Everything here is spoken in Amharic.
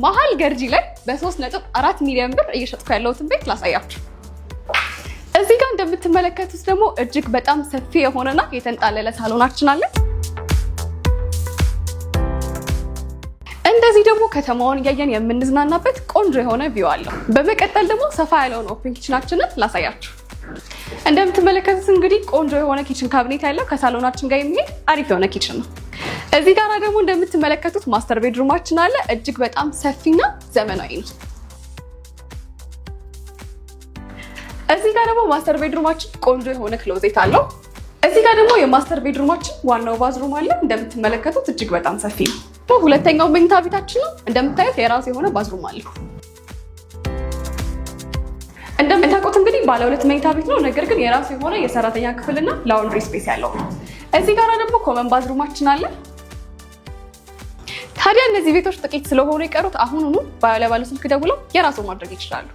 መሀል ገርጂ ላይ በ3.4 ሚሊዮን ብር እየሸጥኩ ያለሁትን ቤት ላሳያችሁ። እዚህ ጋር እንደምትመለከቱት ደግሞ እጅግ በጣም ሰፊ የሆነና የተንጣለለ ሳሎናችን አለ። እንደዚህ ደግሞ ከተማውን እያየን የምንዝናናበት ቆንጆ የሆነ view አለው። በመቀጠል ደግሞ ሰፋ ያለውን open kitchen ኣችንን ላሳያችሁ። እንደምትመለከቱት እንግዲህ ቆንጆ የሆነ kitchen cabinet ያለው ከሳሎናችን ጋር የሚሄድ አሪፍ የሆነ kitchen ነው። እዚህ ጋር ደግሞ እንደምትመለከቱት master bedroom ኣችን አለ። እጅግ በጣም ሰፊና ዘመናዊ ነው። እዚህ ጋር ደግሞ master bedroom ኣችን ቆንጆ የሆነ closet አለው። እዚህ ጋር ደግሞ የ master bedroom ኣችን ዋናው bathroom አለ። እንደምትመለከቱት እጅግ በጣም ሰፊ ነው። ሁለተኛው መኝታ ቤታችን ነው። እንደምታዩት የራሱ የሆነ bathroom አለው። እንደምታውቁት እንግዲህ ባለ ሁለት መኝታ ቤት ነው። ነገር ግን የራሱ የሆነ የሰራተኛ ክፍልና laundry space ያለው ነው። እዚህ ጋር ደግሞ common bathroom ኣችን አለ። ታዲያ እነዚህ ቤቶች ጥቂት ስለሆኑ የቀሩት አሁኑኑ ባለ ስልክ ደውለው የራሱ ማድረግ ይችላሉ።